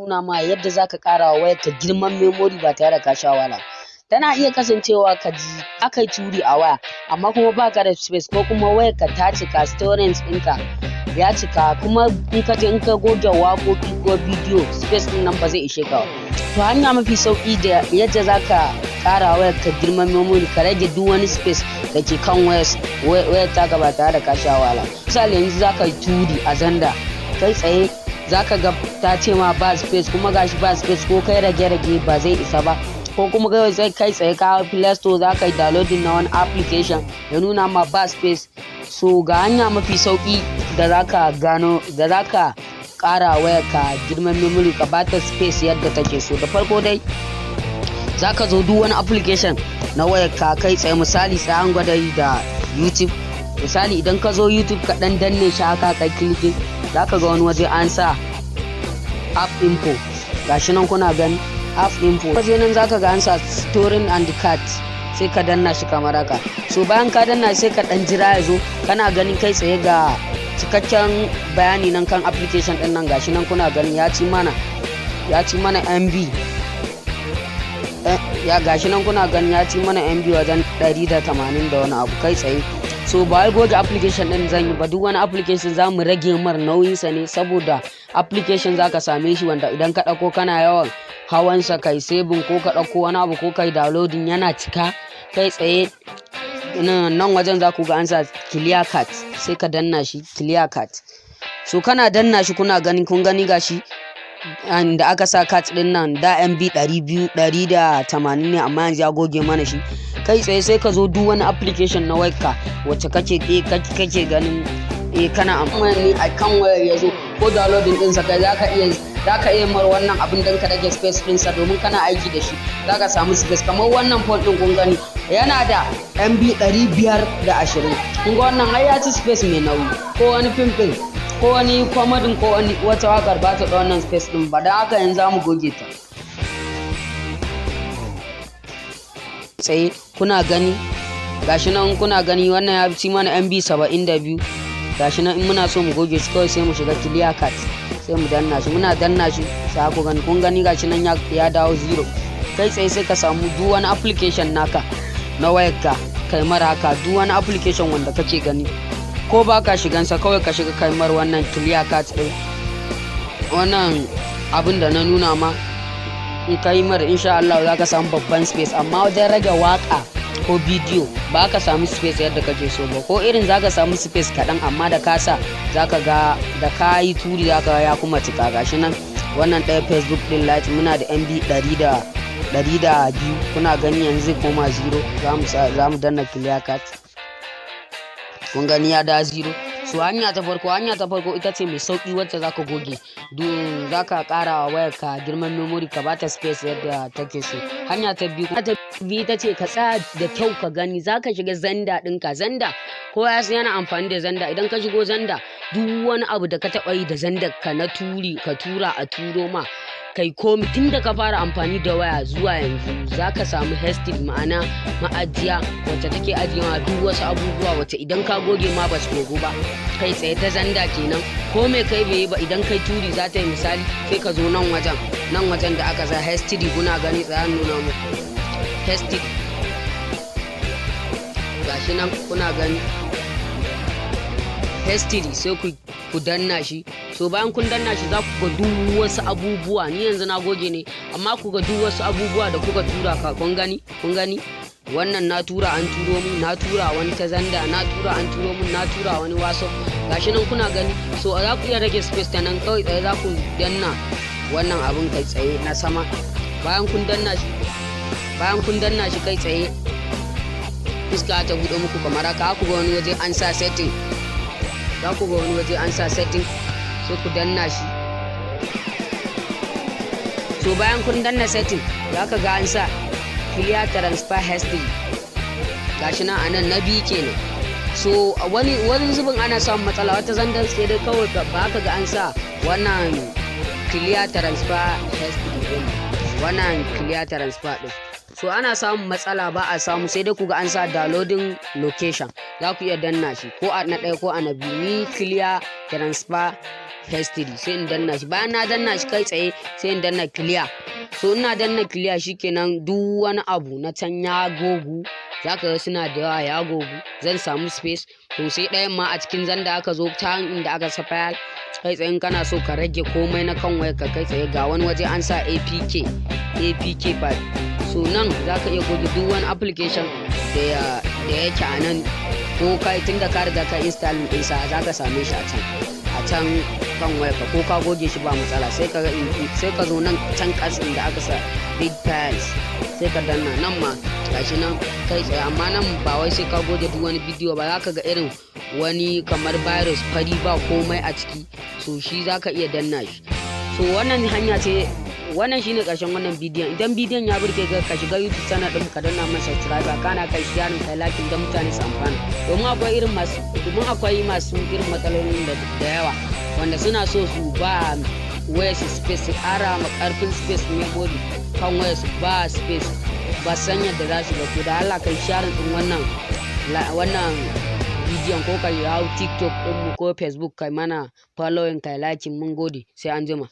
Nuna ma yadda zaka ƙara wa wayarka girman memory ba tare da ka sha wahala. Tana iya kasancewa ka ji aka yi turi a waya, amma kuma baka da space, ko kuma wayarka ta cika, storage ɗinka ya cika, kuma in ka je in ka goge waƙoƙi ko bidiyo, space ɗin nan ba zai ishe ka ba. To, hanya mafi sauƙi da yadda zaka ƙara wayarka girman memory, ka rage duk wani space da ke kan wayar taka ba tare da ka sha wahala. Misali, yanzu zaka yi turi a Xender, kai tsaye zaka ga ta ce ma ba space, kuma gashi ba space, ko kai rage-rage ba zai isa ba. Ko kuma kai tsaye ka Play Store, za ka yi downloading na wani application, ya nuna ma ba space. So ga hanya mafi sauki da zaka gano da zaka ƙara wayarka girman memory, ka bata space yadda take so. Da farko dai, zaka zo duk wani application na wayarka kai tsaye. Misali, sai an gwada yi da YouTube. Misali, idan ka zo YouTube, ka dan danne shi haka, kai clicking, zaka ga wani waje an sa "app info". Gashi nan kuna gani, "app info". Waje nan zaka ga an sa "storage and cache", sai ka danna shi kamar haka. So bayan ka danna, sai ka dan jira ya zo. Kana ganin kai tsaye ga cikakken bayani nan kan application din nan. Gashi nan kuna gani, ya ci mana MB. Ya gashi nan kuna gani, ya ci mana MB wajen 180 da wani abu kai tsaye. So ba wai goge application din zan yi ba, duk wani application za mu rage mar nauyinsa ne, saboda application za ka same shi wanda idan ka ɗauko kana yawan hawansa, kai saving ko ka ɗauko wani abu ko kai downloading, yana cika. Kai tsaye nan wajen za ku ga an sa "clear cache", sai ka danna shi, "clear cache". So kana danna shi, kuna gani, kun gani, gashi da aka sa cache din nan, da MB 200 180 ne, amma yanzu ya goge mana shi. Kai tsaye sai ka zo duk wani application na wayarka wacce kake ganin kana amfani a kan wayar, ya zo ko downloading ɗinsa kai, zaka iya mar wannan abin don ka rage space ɗinsa, domin kana aiki da shi zaka samu space. Kamar wannan phone ɗin, kun gani, yana da MB 520. Kun ga wannan ai ya ci space mai nauyi. Ko wani fim ɗin, ko wani comedy, ko wani wata wakar ba ta da wannan space ɗin ba. Don haka yanzu za mu goge ta. Tsaye kuna gani, gashi nan kuna gani, wannan ya ci mana MB 72. Gashi nan, in muna so mu goge shi, kawai sai mu shiga "clear cache", sai mu danna shi. Muna danna shi, sai ku gani, kun gani, gashi nan ya dawo zero. Kai tsaye sai ka samu duk wani application naka na wayarka, kai mara haka. Duk wani application wanda kake gani ko ba ka shigansa, kawai ka shiga kai mar wannan clear cache din, wannan abin da na nuna ma. In ka yi mar, insha Allah za ka samu babban space. Amma wajen rage waka ko bidiyo, ba ka samu space yadda kake so ba, ko irin za ka samu space kaɗan, amma da ka sa, za ka ga da ka yi turi, za ka ya kuma cika. Gashi nan, wannan ɗaya Facebook ɗin Lite, muna da MB 102. Kuna gani, yanzu zai koma zero. Za mu danna "clear cache". Kun gani, ya da zero. So hanya ta farko ita ce mai sauki wacce zaka goge, zaka kara wa wayar ka girman memory, ka bata space yadda take so. Hanya ta biyu ita ce ka tsaya da kyau ka gani. Zaka shiga Xender ɗinka. Xender, kowa ya san yana amfani da Xender. Idan ka shigo Xender, duk wani abu da ka taɓa yi da Xender ka na turi, ka tura a turo ma, kai komi, tun da ka fara amfani da waya zuwa yanzu, za ka samu history, ma'ana ma'ajiya wacce take ajiye ma duk wasu abubuwa, wacce idan ka goge ma ba su gogu ba. Kai tsaye ta Xender kenan. Ko mai kai bai yi ba, idan kai turi za ta yi. Misali, sai ka zo nan wajen, nan wajen da aka sa "history". Kuna gani, tsayan nuna muku history. Gashi nan kuna gani, "history", sai ku danna shi. So bayan kun danna shi, za ku ga duk wasu abubuwa. Ni yanzu na goge ne, amma ku ga duk wasu abubuwa da kuka tura ka. Kun gani, kun gani, wannan na tura an turo mun, na tura wani ta Xender, na tura an turo mun, na tura wani WhatsApp. Gashi nan kuna gani. So za ku iya rage space ta nan. Kawai tsaye za ku danna wannan abun kai tsaye na sama. Bayan kun danna shi, kai tsaye fuska ta buɗe muku kamar haka. Ku ga wani waje an sa "setting". Za ku ga wani waje an sa "setting", sai ku danna shi. So bayan kun danna "setting", za ka ga an sa "clear transfer history". Gashi nan anan, na biyu kenan. So wani zubin ana samun matsala, wata Xender sai dai kawai ba ka ga an sa wannan "clear transfer history" din, wannan "clear transfer" din. So ana samun matsala, ba a samu, sai dai ku ga an sa "downloading location". Za ku iya danna shi ko a na ɗaya ko a na biyu. Ni "clear transfer History, sai in danna shi. Bayan na danna shi, kai tsaye sai in danna clear. So ina danna clear, shikenan, duk wani abu na can ya gogu. Zaka ga suna da yawa, ya gogu, zan samu space. To sai ɗayan ma, a cikin Xender aka zo ta inda aka sa file. Kai tsaye in kana so ka rage komai na kan wayarka, kai tsaye ga wani waje an sa APK, APK file. So nan zaka iya goge duk wani application da yake a nan, ko kai tunda ka riga ka install ɗinsa, zaka same shi a can kan wayarka. Ko ka goge shi ba matsala. Sai ka zo nan can ƙasa inda aka sa big files, sai ka danna. Nan ma gashi nan kai tsaye, amma nan ba wai sai ka goge duk wani bidiyo ba. Za ka ga irin wani kamar virus fari, ba komai a ciki. So shi za ka iya danna shi. So wannan hanya ce. Wannan shine karshen wannan bidiyon. Idan bidiyon ya burge ka, ka shiga YouTube channel din, ka danna mana subscribe, kana kai sharing, kai like, don mutane su amfana, domin akwai masu irin matsalolin da yawa wanda suna so su ba wayar su space, su kara ma karfin space memory kan wayar su, ba space, ba san yadda za su ba. To da Allah kai sharing din wannan bidiyon, ko ka hau TikTok ɗinmu ko Facebook, kai mana following, kai like. Mun gode, sai an jima.